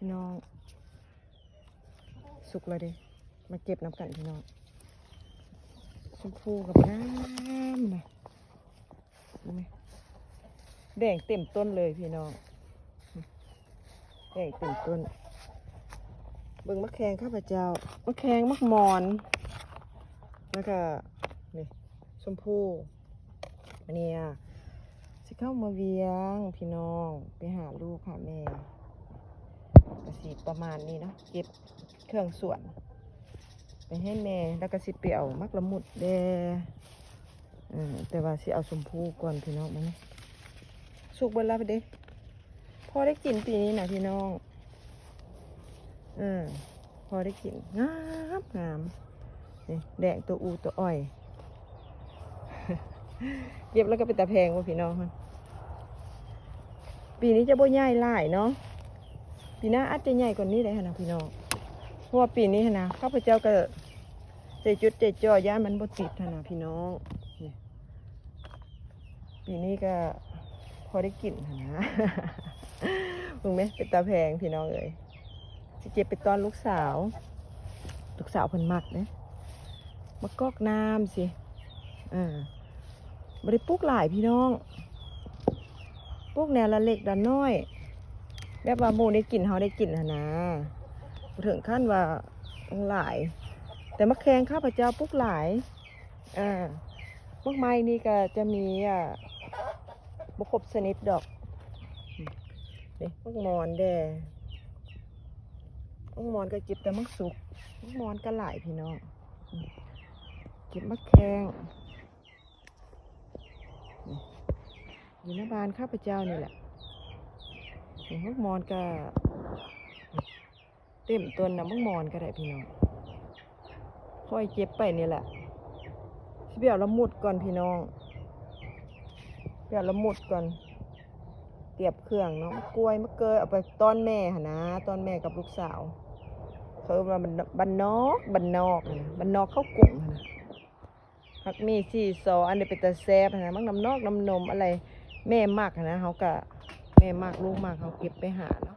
ພີ່ນ້ອງ ສຸກແລ້ວເດ້ ມາເກັບນຳກັນພີ່ນ້ອງ. ຊົມພູກໍງາມນະ ເຫັນໄໝ? ແດງເຕັມຕົ້ນເລີຍພີ່ນ້ອງ ແດງເຕັມຕົ້ນ. ເບິ່ງໝາກແຄງຂ້າພະເຈົ້າ ໝາກແຄງ ໝາກໝອນ ແລ້ວກໍນີ້ ຊົມພູ. ມື້ນີ້ຊິເຂົ້າມາວຽງພີ່ນ້ອງ ໄປຫາລູກຫາແມ່ ກໍຊິປະມານນີ້ເນາະ ເກັບເຄື່ອງສວນໄປໃຫ້ແມ່ ແລ້ວກໍຊິໄປເອົາໝາກລະມຸດແດ່ ເອີ ແຕ່ວ່າຊິເອົາຊົມພູກ່ອນພີ່ນ້ອງ. ມື້ນີ້ສຸກເບິດແລ້ວເດ້ ພໍໄດ້ກິນປີນີ້ນະພີ່ນ້ອງ ເອີ ພໍໄດ້ກິນ ງາມ ງາມ. ນີ້ແດງຕົວອູຕົວອອຍ ເກັບແລ້ວກໍເປັນຕາແພງບໍ່ພີ່ນ້ອງ. ປີນີ້ຈະບໍ່ໃຫຍ່ຫຼາຍເນາະ ປີໜ້າອາດຈະໃຫຍ່ກວ່ານີ້ໄດ້ຫັ້ນນະພີ່ນ້ອງ ເພາະວ່າປີນີ້ຫັ້ນນະ ຂ້າພະເຈົ້າກໍໃຈຈົດໃຈຈ່ອ ຢ້ານມັນບໍ່ຕິດຫັ້ນນະພີ່ນ້ອງ. ນີ້ ປີນີ້ກໍພໍໄດ້ກິນຫັ້ນນະ ເບິ່ງແມ ເປັນຕາແພງພີ່ນ້ອງເອີຍ. ຊິເກັບໄປຕ້ອນລູກສາວ ລູກສາວເພິ່ນມັກເດ້ ມາກອກນ້ຳຊິ ເອີ ບໍ່ໄດ້ປູກຫຼາຍພີ່ນ້ອງ ປູກແນວລະເລັກລະນ້ອຍ ແບບວ່າໝູ່ໄດ້ກິນ ເຮົາໄດ້ກິນຫັ້ນນະ ບໍ່ເຖິງຂັ້ນວ່າຫຼາຍ. ແຕ່ໝາກແຄງຂ້າພະເຈົ້າປູກຫຼາຍ ອ່າ ໝາກໄມ້ນີ້ກໍຈະມີ ອ່າ ບໍ່ຄົບຊະນິດດອກ. ນີ້ໝາກໝອນແດ່ ໝາກໝອນກໍເກັບແຕ່ໝາກສຸກ ໝາກໝອນກໍຫຼາຍພີ່ນ້ອງ. ເກັບໝາກແຄງ ນີ້ ຢູ່ໃນບ້ານຂ້າພະເຈົ້ານີ້ແຫຼະ. ນີ້ໝາກໝອນກໍເຕັມຕົ້ນນະ ໝາກໝອນກໍໄດ້ພີ່ນ້ອງ. ຄ່ອຍເກັບໄປນີ້ແຫຼະ ຊິໄປເອົາລະມຸດກ່ອນພີ່ນ້ອງ ໄປເອົາລະມຸດກ່ອນ ຕຽມເຄື່ອງເນາະ ມາກວຍມາເກີຍ ເອົາໄປຕ້ອນແມ່ຫັ້ນນະ ຕ້ອນແມ່ກັບລູກສາວ. ເຂົາເອີ້ນວ່າບ້ານນອກ ບ້ານນອກຫັ້ນນະ ບ້ານນອກເຂົ້າກຸ້ງຫັ້ນນະ. ຜັກໝີ່ສີ່ຊໍ ອັນນີ້ເປັນຕາແຊບຫັ້ນນະ ໝາກນ້ຳນອກນ້ຳນົມ ອະໄລແມ່ມັກຫັ້ນນະ ເຮົາກະ ແມ່ມັກ ລູກມັກ ເຮົາເກັບໄປຫາເນາະ.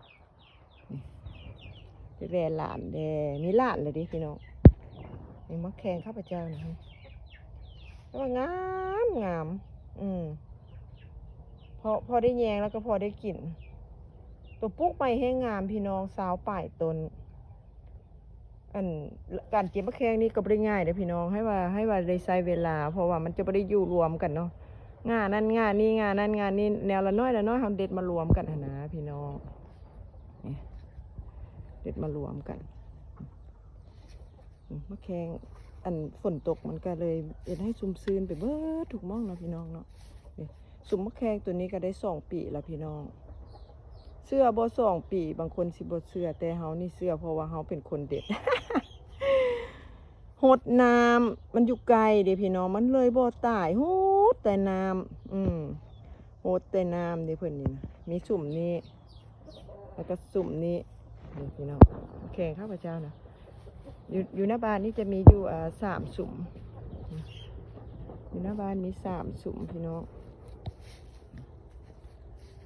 ນີ້ ໄປແວ່ຫຼານແດ່ ມີຫຼານແລ້ວເດ້ພີ່ນ້ອງ. ນີ້ໝາກແຄງຂ້າພະເຈົ້ານະ ແຕ່ວ່າງາມ ງາມ ອືມ ພໍ ພໍໄດ້ແຍງ ແລ້ວກໍພໍໄດ້ກິນ. ຕົວປູກໃໝ່ແຮງງາມພີ່ນ້ອງ ຊາວປາຍຕົ້ນ. ອັນ ການເກັບໝາກແຄງນີ້ກໍບໍ່ໄດ້ງ່າຍເດ້ພີ່ນ້ອງ ໃຫ້ວ່າ ໃຫ້ວ່າໄດ້ໃຊ້ເວລາ ເພາະວ່າມັນຈະບໍ່ໄດ້ຢູ່ລວມກັນເນາະ ງ່ານັ້ນງ່ານີ້ ງ່ານັ້ນງ່ານີ້ ແນວລະນ້ອຍລະນ້ອຍ ເຮົາເດັດມາລວມກັນຫັ້ນນະພີ່ນ້ອງ. ນີ້ ເດັດມາລວມກັນ ໝາກແຄງ ອັນ ຝົນຕົກມັນກໍເລີຍເຮັດໃຫ້ຊຸ່ມຊື່ນໄປເບິດທຸກໝ່ອງເນາະພີ່ນ້ອງເນາະ. ນີ້ ຊຸມໝາກແຄງໂຕນີ້ກໍໄດ້ສອງປີແລ້ວພີ່ນ້ອງ ເຊື່ອບໍ່ ສອງປີ ບາງຄົນຊິບໍ່ເຊື່ອ ແຕ່ເຮົານີ້ເຊື່ອ ເພາະວ່າເຮົາເປັນຄົນເດັດ. ຫົດນ້ຳ ມັນຢູ່ໃກ້ເດ້ພີ່ນ້ອງ ມັນເລີຍບໍ່ຕາຍ ຫົດແຕ່ນ້ຳ ອືມ ຫົດແຕ່ນ້ຳເດ້ເພິ່ນນີ້ນະ. ມີຊຸມນີ້ ແລ້ວກໍຊຸມນີ້ ນີ້ພີ່ນ້ອງ ແຄງຂ້າພະເຈົ້ານະ ຢູ່ ຢູ່ໜ້າບ້ານນີ້ຈະມີຢູ່ ອ່າ ສາມຊຸມ ຢູ່ໜ້າບ້ານມີສາມຊຸມພີ່ນ້ອງ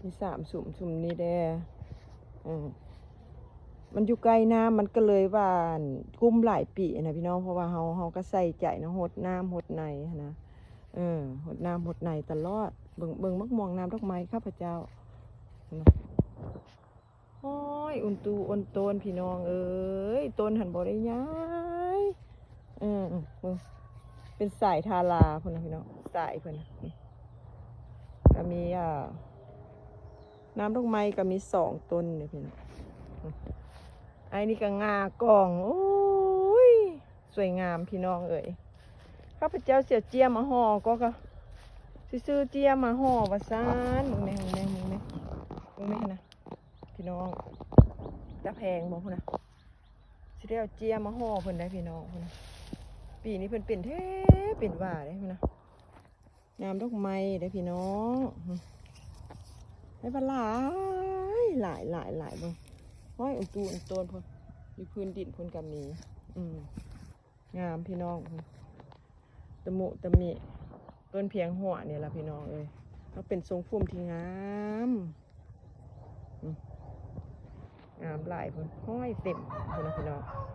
ມີສາມຊຸມ ຊຸມນີ້ແດ່ ເອີ ມັນຢູ່ໃກ້ນ້ຳ ມັນກໍເລີຍວ່າ ອາ ກຸ້ມຫຼາຍປີນະພີ່ນ້ອງ ເພາະວ່າເຮົາ ເຮົາກໍໃສ່ໃຈເນາະ ຫົດນ້ຳຫົດໃນຫັ້ນນະ ເອີ ຫົດນ້ຳຫົດໃນຕະຫຼອດ. ເບິ່ງ ເບິ່ງໝາກມ່ວງນ້ຳດອກໄມ້ຂ້າພະເຈົ້າ ໂອ້ຍ ອຸ່ນຕູອຸ່ນໂຕນ ພີ່ນ້ອງເອີຍ ຕົ້ນຫັ້ນບໍ່ໄດ້ໃຫຍ່ ເອີ ເບິ່ງ ເປັນສາຍທາລາພຸ້ນນະພີ່ນ້ອງ ສາຍເພິ່ນນະ. ກໍມີ ອ່າ ນ້ຳດອກໄມ້ກໍມີສອງຕົ້ນເດ້ພີ່ນ້ອງ. ອັນນີ້ກໍງ່າກ່ອງ ໂອ້ຍ ສວຍງາມພີ່ນ້ອງເອີຍ. ຂ້າພະເຈົ້າຊິເອົາເຈ້ຍມາຫໍ່ກໍ ກໍຊິຊື້ເຈ້ຍມາຫໍ່ວ່າຊັ້ນ. ເບິ່ງແດ່ ເບິ່ງແດ່ ເບິ່ງແດ່ ເບິ່ງແດ່ຫັ້ນນະ ພີ່ນ້ອງ ຕາແພງບໍ່ພຸ້ນນະ ຊິໄດ້ເອົາເຈ້ຍມາຫໍ່ເພິ່ນໄດ໋ພີ່ນ້ອງ ພຸ້ນນະ. ປີນີ້ເພິ່ນເປັນແທ້ເປັນຫວ່າເດ້ພຸ້ນນະ ນ້ຳດອກໄມ້ເດ້ພີ່ນ້ອງ ໃຫ້ວ່າຫຼາຍ ຫຼາຍ ຫຼາຍ ຫຼາຍ ເບິ່ງ ໂອ້ຍ ອຸນຕູອຸນໂຕນພຸ້ນ ຢູ່ພື້ນດິນພຸ້ນກໍມີ ອືມ ງາມພີ່ນ້ອງ ຕະມຸຕະມິ ຕົ້ນພຽງຫົວນີ້ລະພີ່ນ້ອງເອີຍ ມັນເປັນຊົງພຸ້ມທີ່ງາມ ອືມ ງ ງາມຫຼາຍພຸ້ນ ຫ້ອຍເຕັມພຸ້ນນະພີ່ນ້ອງ.